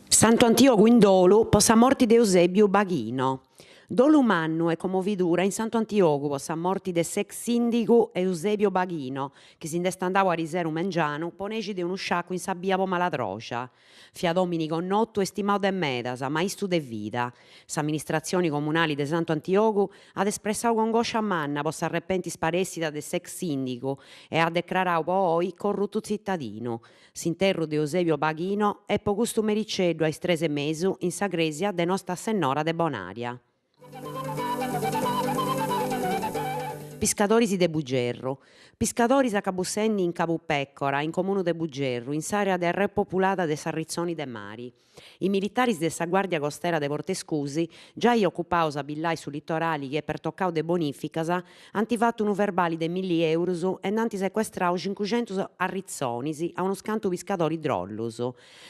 Santu Antiogu in dolu po sa morti de Eusebiu Baghino. Dolu mannu e commovidura in Santu Antiogu po sa morti de s'ex sìndigu Eusebio Baghino, chi si nd'est andau ariseru mengianu po nexi de unu sciacu in sa bia po Maladroxa. Fiat òmini connotu e stimau de medas, maistu de vida. S'amministratzioni comunali de Santu Antiogu at espressau congòscia manna po s'arrepenti sparèssida de s'ex sìndigu e at decrarau po oi corrutu tzitadinu. S'interru de Eusebio Baghino est po custu mericeddu a is tres e mesu in sa crèsia de Nosta Sennora de Bonaria. Piscadoris de Bugerru. Piscadoris acabussendi in Cabu Pecora, in comunu de Bugerru, in s'àrea de arrepopulada de s'arritzoni de mari. I militaris de sa Guàrdia Costera de Portescusi, giai ocupaus a billai su litorali chi est pertocau de bonìficas, ant fatu unu verbali de milli eurus e nd'ant secuestrau cincuxentus arritzonis a unus cantu piscadoris drollus.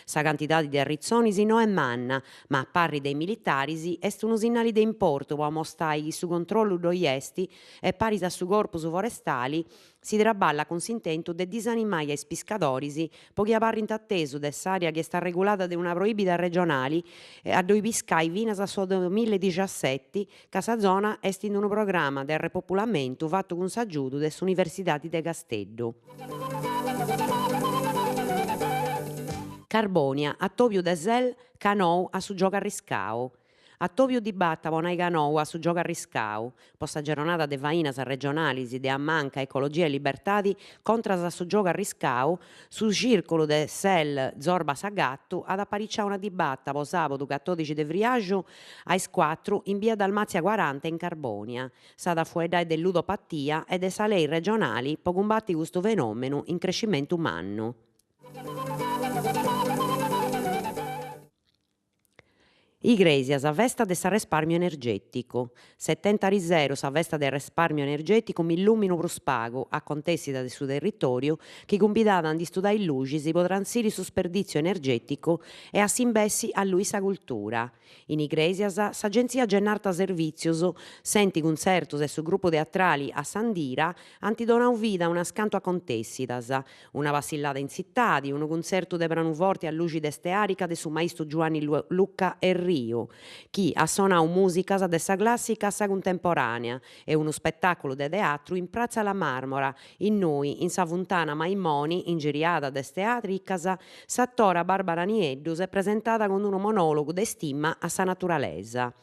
Sa cantidadi de arritzonis no est manna, ma a parri de is militaris est unu sinnali de importu po amostai chi su controllu ddoi est e paris a su corpus forestali si traballat cun s'intentu de disanimai a is piscadoris po chi abarrint atesu de s'àrea chi est arregulada de una proibida regionali a ddoi piscai finas a su duamilladixiaseti ca sa zona est in unu programa de arrepopulamentu fatu cun s'agiudu de s'Universidadi de Casteddu. Carbònia, atòbiu de Sel ca nou a su giogu arriscau. Atòbiu dibata po nai ca nou a su giogu arriscau, po sa gerronada de fainas regionalis de A Manca, Ecologia e Libertadi contras a su giogu arriscau, su cìrculu de Sel Zorba sa Gatu at apariciau una dibata po sàbudu catòdixi de friaxu a is cuatru in bia Dalmazia cuaranta in Carbònia. S'at a fueddai de ludopatia e de sa lei regionali po cumbati custu fenòmenu in crescimentu mannu. Igrèsias, festa de s'arrespàrmiu energèticu. S'est tenta ariseru sa festa de arrespàrmiu energèticu M'illùminu prus pagu, acontèssida de su territòriu, chi cumbidat a ndi studai is luxis po transiri su sperdìtziu energèticu e a s'imbessi allui sa cultura. In Igrèsias, s'agentzia Gennarta Servìtzius, s'Enti Cuntzertus e su grupu teatrali A s'Andira ant donau vida a unas cantu acontèssidas, Una passillada in tzitadi, unu cuntzertu de pranuforti a luxi de steàrica de su maistu Giuanni Luca Erriu, chi at sonau mùsicas de sa clàssica a sa cuntemporànea, e unu spetàculu de teatru in Pratza La Marmora, innui, in sa funtana Maimoni, ingiriada de steàricas, s'atora Barbara Nieddu s'est presentada cun unu monòlogu de stima a sa naturalesa.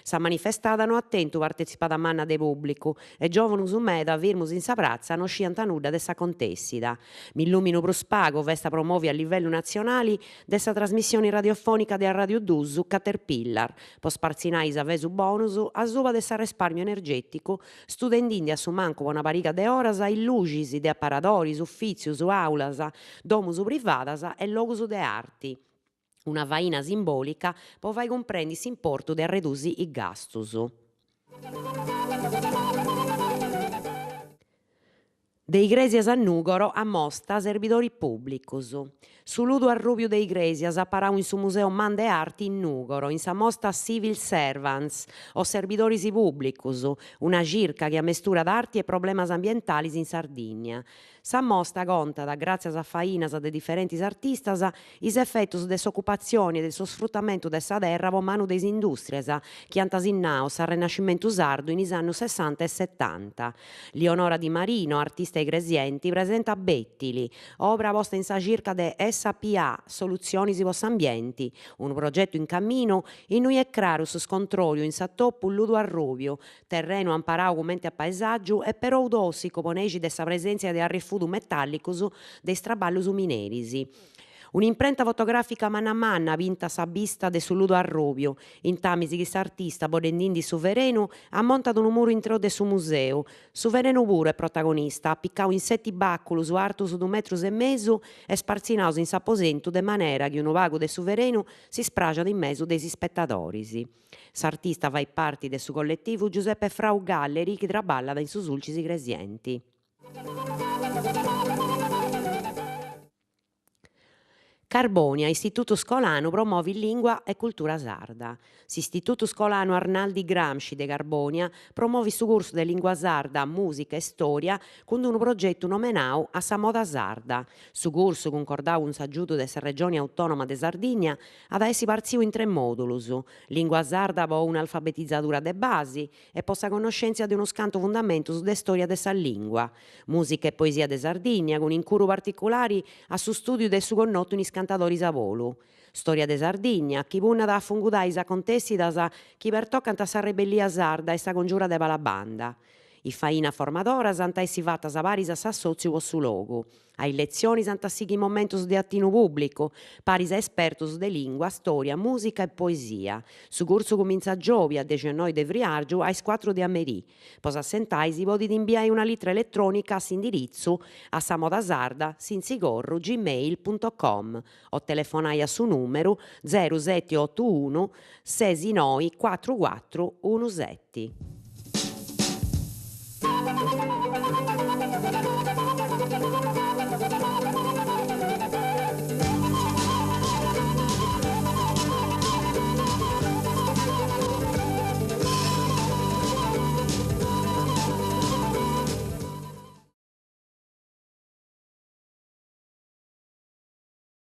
Sa manifestada no at tentu partetzipada manna de pùblicu e giòvunus meda firmus in sa pratza no sciant nudda de s'acontèssida. M'illùminu prus pagu, festa promòvia a livellu natzionali de sa trasmissioni radiofònica de Arràdiu Dus Caterpillar, po spartzinai is avesus bonus asuba de s'arrespàrmiu energèticu, studendindi a su mancu po una pariga de oras is luxis de aparadoris, ufìtzius, àulas, domus privadas e logus de arti. Una faina simbòlica po fai cumprendi s'importu de arredusi is gastus. De Igrèsias a Nùgoro ammosta serbidoris pùblicus. Su ludu arrùbiu de Igrèsias aparau in su Museu Man de Arti in Nùgoro, in sa mosta Civil Servants o Serbidoris pùblicus, una circa chi amesturat arti e problemas ambientalis in Sardìnnia. Sa mosta contat, gràtzias a fainas de diferentis artistas, is efetus de s'ocupatzioni e de su sfrutamentu de sa terra po manu de is indùstrias chi ant sinnau s'arrenascimentu sardu in is annus sessanta e setanta. Lionora Di Marino, artista igresienti, presentat Bètili, obra posta in sa circa de SAPA, Solutzionis po s'Ambienti, unu progetu in caminu innui est craru su scontròriu in s'atopu ludu arrùbiu, terrenu amparau cumenti a paesàgiu e perou tòssicu po nexi de sa presèntzia de arrefudu metàllicus de is traballus mineris. Un'imprenta fotogràfica manna manna pintat sa bista de su ludu arrùbiu, intamis chi s'artista, boddendindi su ferenu, ammontat unu muru intreu de su museu. Su ferenu puru est protagonista, apicau in seti bàculus artus duus metrus e mesu e spartzinaus in s'aposentu de manera chi unu pagu de su ferenu si spraxat in mesu de is ispetadoris. S'artista fait parti de su colletivu Giuseppe Frau Gallery chi traballat in su Sulcis Igresienti. Carbònia, Istitutu Scolanu promovit lìngua e cultura sarda. S'Istitutu Scolanu Arnaldi Gramsci de Carbònia promovit su cursu de lìngua sarda, mùsica e stòria cun unu progetu nomenau A sa moda sarda. Su cursu, cuncordau cun s'agiudu de sa Regioni Autònoma de Sardigna, at a essi partziu in tres mòdulus, lìngua sarda po un'alfabetizadura de basi e po sa connoschèntzia de unus cantu fundamentus de stòria de sa lìngua, Mùsica e poesia de Sardigna, cun incuru particulari a su stùdiu de su connotu in is cantadoris a bolu. Stòria de Sardigna, chi punnat a afungudai is acontèssidas chi pertocant a sa rebellia sarda e sa congiura de Palabanda. Is fainas formadoras ant a essi fatas paris a s'assòtziu po su logu. A is letzionis ant a sighi momentus de atinu pùblicu, paris a espertus de lìngua, stòria, mùsica e poesia. Su cursu cumintzat giòbia, dexianoi de friàrgiu, a is cuatru de a merì. Po s'assentai si podit imbiai una litra eletrònica a s'indiritzu a sa moda sarda sintzigorru gmail punto com o telefonai a su nùmeru zeru seti otu unu sesi noi cuatru cuatru unu seti.